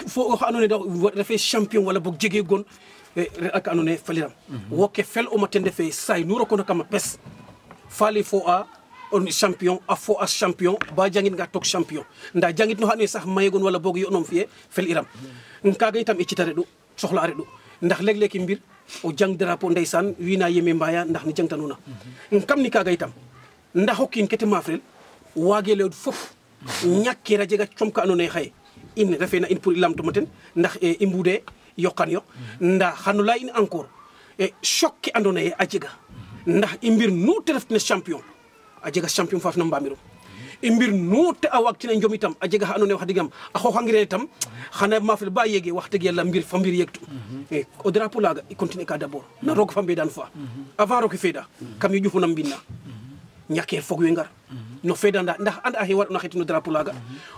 fo anone da refe champion wala bok jege gon ak anone faliram woke fel o matende fe say nuro kono kama pes fali fo a on champion a fo a champion ba jangit nga tok champion nda jangit no xane sax mayegon wala bok yo non fiye fel iram kaga itam e citare du soxla are du ndax leg leg mbir o jang drapeau ndaysan wina yeme mbaya ndax ni jangtanuna kam ni kaga itam ndax hokin kete mafrel wagele fof ñakkira jega comka anone xaye in refena in pour lamto maten ndax i mbude yokan yo ndax xanu la in encore choc ke andona ye a jega ndax i mbir nu te refna champion a jega champion faf na mbamirum i mbir nu te a wagtina njom itam a jega xa andona ye wax digam a xooxangire itam xana mafel ba yege wax deg yalla mbir fa mbir yegtu o drapeau laga i continuer ka d'abord na roog fa mbedan fa avant roog feda kam i ƴufuna mbinna ñaker fog we ngar no feda ndax anda a xewar na xetino drapeau laga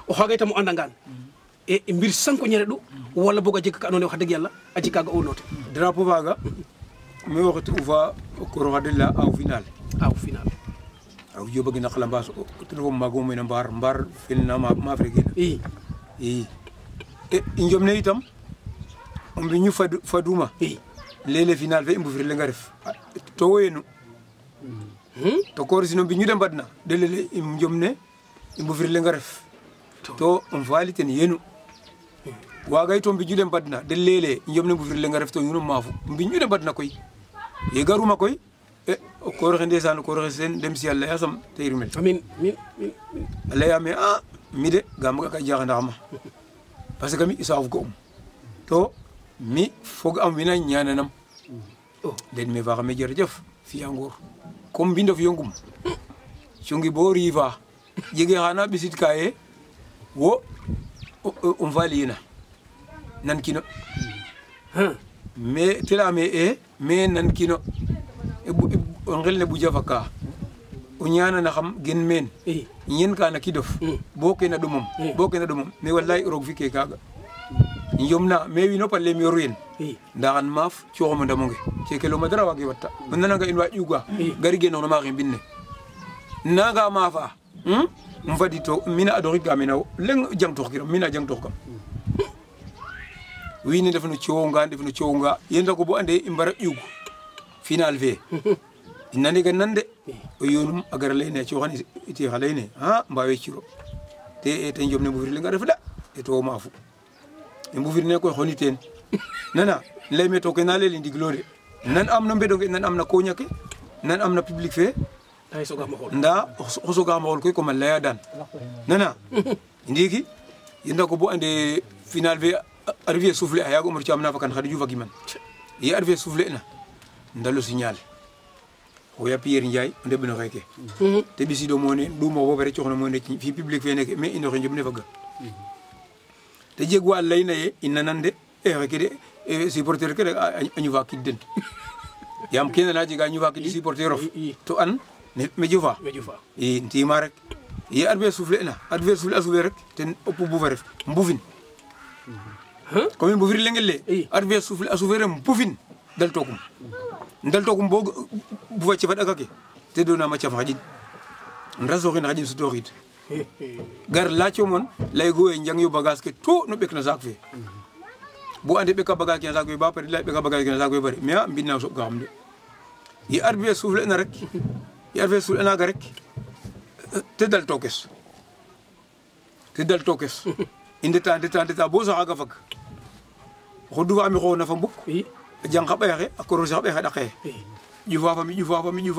o xaga itam o andangan e mbir sanko ñere ɗu walla boga jeg ka andona ye wax deg yalla a jeg kaga o note drapeau faga mi waxtu ufa koro xadela aw final aw jobagina xala mbas telefo mago mena mbar felna ma afrique i e njom ne itam on bi ñu faduma lele final fe imbufir le nga ref to woyenu to ko sino bi ñu dem badna de lele njom ne imbufir le nga ref to on valiten yenu wagay to bi ñu dem badna de lele njom ne imbufir le nga ref to ñu maafu bi ñu dem badna koy ye garuma koy ko roxe ndesan ko roxe sen dem si yalla yasam teyrumel amin min ala ya me mi de gam ka jaxa ndax ma parce que mi isaaf ko to mi fog am wina ñaananam den me faxa me jërëjëf fi angor comme bindo fi yongum cungi bo riva jege xana bisit kaye wo on valina nan kino mais tela me mais nan kino on ngel bu jafaka o ñaana na xam gen men ñen kana kidof bo ke na dumum mais wallahi rog fi ke kaga yomna mais wi no palle mi ruyen ndaxan maaf ci xoma ndamonge ci kelo madara wagi watta on nana nga in wa yuga gari ge no ma xim binne naga maafa mfadi to mina adori gamina leng jang tok kiram mina jang tok kam wi ni defnu ciownga yenda ko bo ande imbara yugo final ve inani ga nande o yonum agar leyne ci waxani iti xaleyne mbawe ciro te jomne bu firle nga def da e to maafu e bu firne ko xoni ten nana lay me to ke na leli ndiglode nan am na mbedo nan am na ko ñake nan am na public fe ay soga ma xol nda soga ma xol koy ko man laya dan nana ndiki yenda ko bo ande final ve arrivé soufflé aya ko mar ci am na fakan khadi jufa gi man yi arrivé soufflé na ndalo signal o ya Pierre Ndiaye nde bino xeke te bisi do mone du mo bo bere ci xono mo ne fi public fe nek mais ino xenjum ne faga te jeg wa layna ye inna nande xeke de supporter ke añu va kidden yam kene na jega ñu va kid supporter of to an ne me jufa e ntima rek yi arbe soufflé na arbe soufflé asouvé rek ten op bu fa ref mbufin comme mbufir lengele arbe soufflé asouvé rek mbufin dal tokum bo bu fa ci fa dagake te do na ma ci fa xajin ndaso xina xajin su toxit gar la ci mon lay goye njang yu bagage ke to no bek na sak fe bu ande beka bagage ke sak fe ba pare lay beka bagage ke sak fe bari mais mbina so ga xam de yi arbe soufflé na rek yi arbe soufflé na ga rek te dal tokes inde ta bo sa ga fak xodu fa mi xo na fa mbuk jang xa ɓeexe a korose xa ɓeexe ɗaqe ƴufa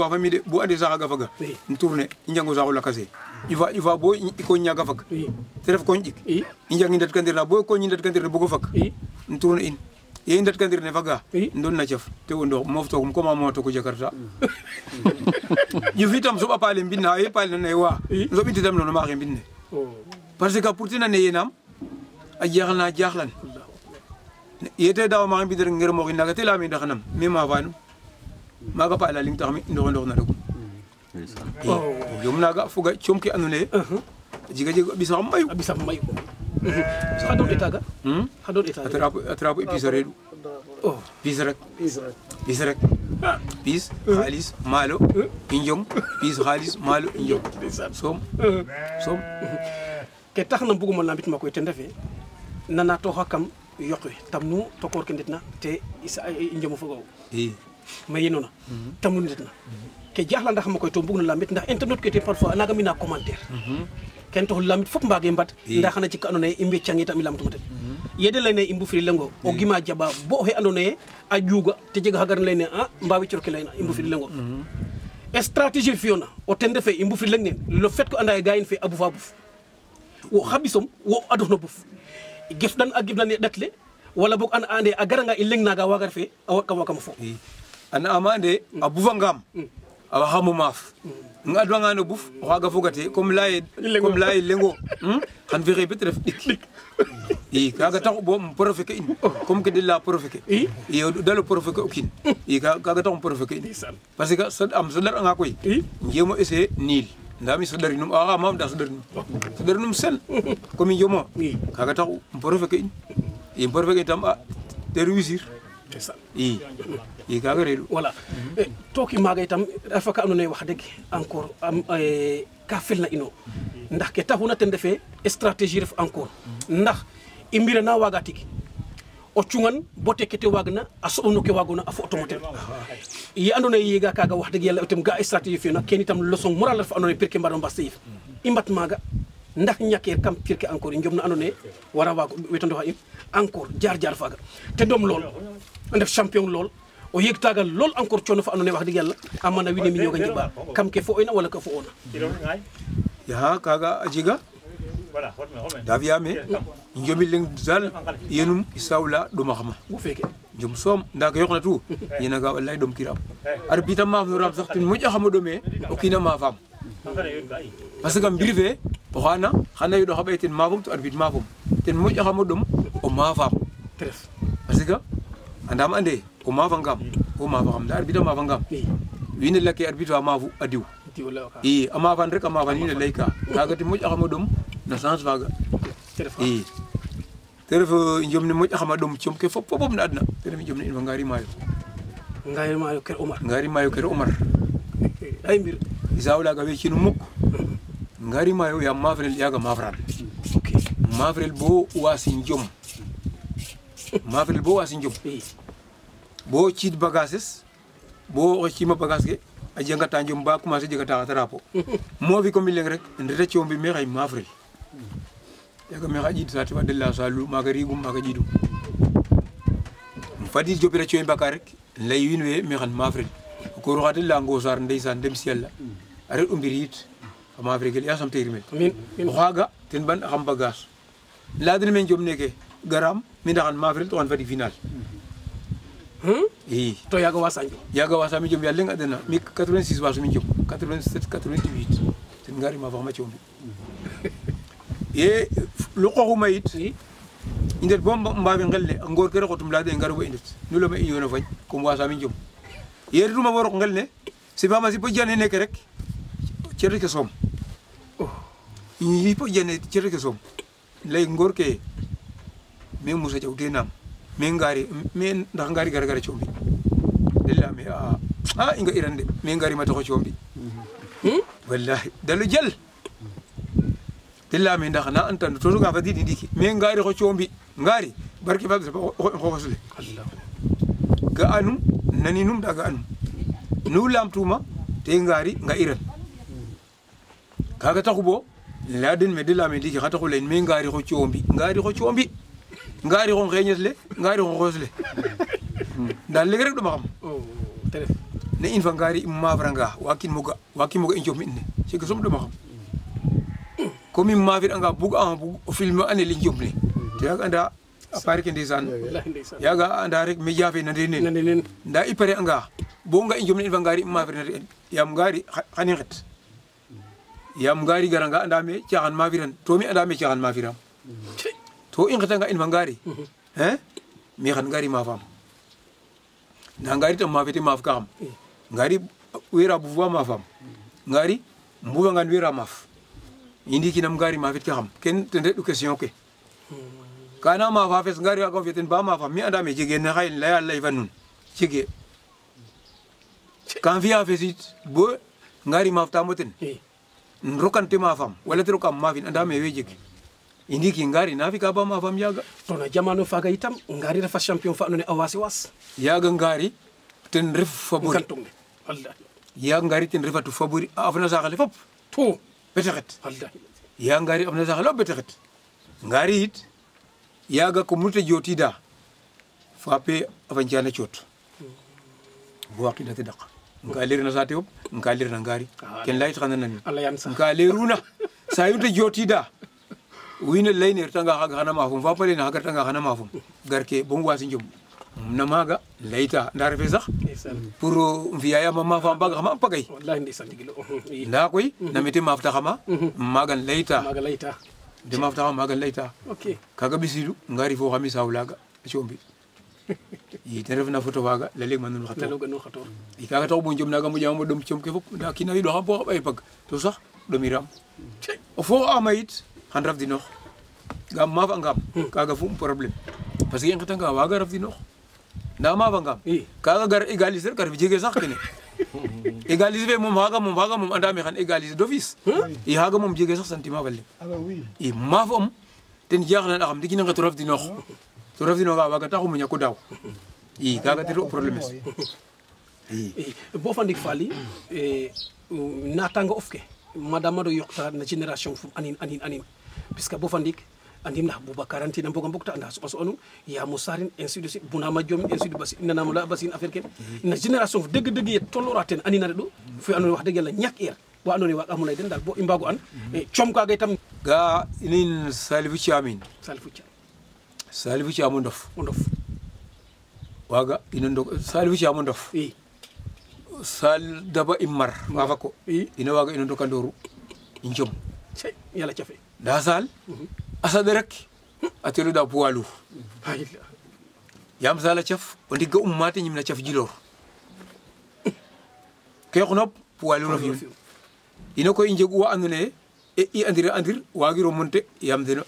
fami de bo ande saxa gafaga tourner i njango saxo lakase ƴufa bo ko ñaga fag te ref koñ ƴik i njang ndat kandir na bo koñ ndat kandir ne bogo fag tourner in ye i ndat kandir ne faga ndon na caf te wo ndox moof togum comme a moto ko jakarta ƴuf itam soɓa paale mbinna ye paale na wa soɓiti tam nono maaxe mbinne parce que pour tina ne yenam a jaxlan yete daw ma ngi ngir mo naga te la mi ndaxnam mi ma fanu maga pa la ling tax mi ndox na rek yom naga fuga chomki anune jiga bisa mayu hado etaga atrapo episare pis rek pis khalis malo injong pis khalis malo injong som ke tax na buguma lambit makoy te ndefe nana to hakam yoqwe tamnu to kor kenditna te isa njomo fogo ma yenona tamnu nditna ke jaxla ndax makoy to bugna lamit ndax internet ke te parfois naga mina commentaire ken to lamit fop mbage mbat ndax xana ci ka andone imbe ciangi tam lamtu mate yede lay ne imbu firi lengo o gima jaba bo he andone a juuga te jega hagar lay ne mbawi ciorke lay na imbu firi lengo stratégie fiona o tende fe imbu firi lengne le fait que anda gayin fe abu fa buf wo xabisom wo adono buf gefdan a gifdan datle wala bok an ande a garanga ileng naga wagar fe a wakka wakam fo an amande a bufa ngam a waxamu maaf nga adwa ngano buf waga fogate comme lay lengo xan fi xey betref dik kaga tax bo profeke in comme que de la profeke yo dalo profeke okin kaga tax profeke in parce que sad am sadar nga koy njemo essayer nil ndami sadarinum mam da sadarinum sen comme njomo kaga tax profeke in profeke tam de réussir c'est ça kaga redu voilà toki maga itam dafa ka andone wax deug encore ka felna ino ndax ke taxuna ten defé stratégie ref encore ndax imbira na waga tiki o cungan bote kete wagna a soɓno ke wagona a fo automotel yi andona ye yega kaga wax deug yalla itam ga stratégie fina ken itam leçon morale fa andona pirke mbaɗo mbasta yif i mbat maga ndax ñaker kam pirke encore njom na andona wara wago wetando ha in encore jaar faga te dom lol ndef champion lol o yegtagal lol encore coono fa andona wax deug yalla amana wine mi ñoga njiba kam ke fo oyna wala ka fo ona ya kaga ajiga daviyame njomi leng dal yenum isawla do maxama bu feke jom som ndaga yoxna tu yena ga wallahi dom kiram arbita ma ram sax tin moƴa xama dome o kina ma fam parce que mbir fe o xana yido xabe tin mafum to arbit mafum ten moƴa xama dom o ma fam tref parce que andam ande o ma fa ngam o ma fa xam da arbita ma fa ngam wine lake arbita ma fu adiw ama fan rek ama fan yine layka kaga ti moƴa xama dom na sens faga teref njom ne moƴa xama dom com ke fop na adna teref njom ne in ngari mayo ker Omar ay mbir isawla ga we cinu muk ngari mayo ya mafrel yaga mafral mafrel bo wasi njom bo ciid bagages bo cima bagage ke a jangata njom ba commencer jegata tarapo mo fi ko mi leng rek ndete ciombi me xay mafrel yaga me xajid sati wa della salu maga rigum maga jidum fadi jopira ciombi bakar rek lay winwe me xan mafrel ko roxate la ngosar ndeysan dem ciel are umbirit mafrel gel ya sam terimel o xaga ten ban xam bagage la den men jom neke garam mi ndaxan mafrel to an fadi final to yaga wasa mi jom ya leng adena mi 86 wasu mi jom 87 88 ten ngari ma faxma ciombi ye lu xoxuma yit indet bom mbaɓe ngelle ngor ke rekotum lade ngaro bo indet nuloma i yono fañ comme wasa mi jom ye retuma bo rok ngel ne si fama si po jane neke rek cere ke soom yi po jane cere ke soom lay ngor ke me musa jaw te nam me ngari me ndax ngari gara ciombi della me inga irande me ngari ma to ciombi wallahi dalu jel della me ndax na antan to ga fadi diki me ngari ko ciombi ngari barki fa ko sule ga anu nani num daga anu nu lamtuma te ngari nga iran kaga taxubo laden me della me diki xata ko len me ngari ko ciombi ngari ko xeñesle ngari ko xosle dal leg rek do ma xam tref ne in fa ngari ma franga wakin moga in jom inne ci ko som do ma xam comme ma fi anga bug film ane li jom ne te ak anda apare ke ndesan yaga anda rek me jafe na denen nda ipare anga bo nga in jom ne in fa ngari ma fi yam ngari xani xet yam ngari garanga anda me ciaxan ma fi ran to mi anda me ciaxan ma fi ram to in xetanga in fa ngari mi xan ngari ma fam na ngari tam ma fete ma fa xam ngari wera bu ma fam ngari mbuwa ngan wera maf indi kinam ngari ma fit xam ken tende du question ke kana ma fa fes ngari ko feten ba ma fam mi anda me jige na xay la yalla ifanun jige kan fiya fesit bo ngari ma ta moten rokante ma fam wala tro kam ma fin anda me we jige indiki ngari nafi ka ba ma fam yaga to na jamano faga itam ngari refa champion fa andone awasi was yaga ngari ten ref favori kantonge wallahi yaga ngari ten refatu favori afna saxale fop to betexet wallahi yaga ngari afna saxale fop betexet ngari it yaga ko murte jotida fape afancana ciot bo waqti date dak nka lerna sate fop nka lerna ngari ken layit xana nan Allah yan sa nka leruna sa yute jotida wina layner tanga haga hana mafum fa pare na haga tanga hana mafum garke bon wasi njum na maga layta ndar fe sax pour via ya mama fa baga xama pagay wallahi ndeysaan digilo nda koy na mete mafta xama magan layta maga layta de mafta xama magan layta ok kaga bisidu ngari fo xami sawlaga chombi yi te ref na photo waga la leg manul la xato lo gëno xator i kaga tax bo njom naga mo jama dom chom ke fop nda kina yi do xam bo ay pag to sax do miram o fo amayit han raf di nox gam maaf a ngam kaga fu problème parce que en nga waga raf di nox nda maaf a ngam kaga gar égaliser kar fi jege sax kene égaliser fe moom haga moom anda me xan égaliser d'office i haga moom jege sax sentiment falle i maaf om ten jaxna na xam dikina nga to raf di nox to raf di nox waga taxu mu ñako daw i kaga te problème bo fandik fali natanga ofke madame do yokta na génération fu anin puisque bo fandik andim na Boubacar antina mboga mbokta anda so onu ya musarin ainsi de suite bunama jom ainsi de basi nana mala basin affaire ken na génération fu deug deug ye toloraten anina do fu anu wax deug la ñak er bo andone wa amulay den dal bo imbago an chom ka gay tam ga inin Salifou Thiamine Salifou Thiamou ndof waga ina ndok Salifou Thiamou ndof sal daba immar wafa ko ina waga ina ndokandoru njom yalla cafe da sal asade rek atelu da poilu yam sala caf o ndigga ummate ñimna caf jilor ke xunop poilu no fi ina ko injegu wa andone i andir wagiro monte yam deno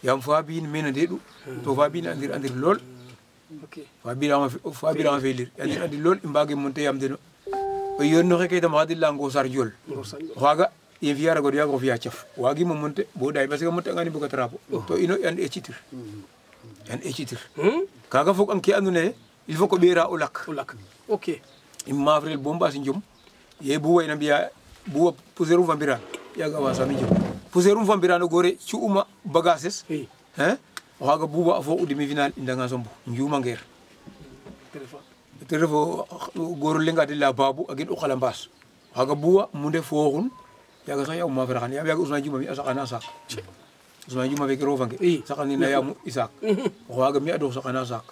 yam fa bin mena dedu to fa bin andir lol fa birama felir andir lol imbage monte yam deno o yonno ke tam hadi lango sar jol waga in fiara go yago fiya chef wagi mo monte bo day parce que monte ngani buga trapo to ino yan e citir kaga fok am ki andune il faut ko bera o lak ok im mavrel bomba si njom ye bu wayna biya bu pouzeru vambira yaga wa sami njom pouzeru vambira no gore ci uma bagages waga buba fo demi final indanga sombo njuma nger telefo goro lenga de la babu agin o khala mbas waga buwa munde foxun yaga sax yaw ma fa xane yaga Ousmane Diouma mi asakana sak Ousmane Diouma be ko vange sakani na yamu isak waga mi ado sakana sak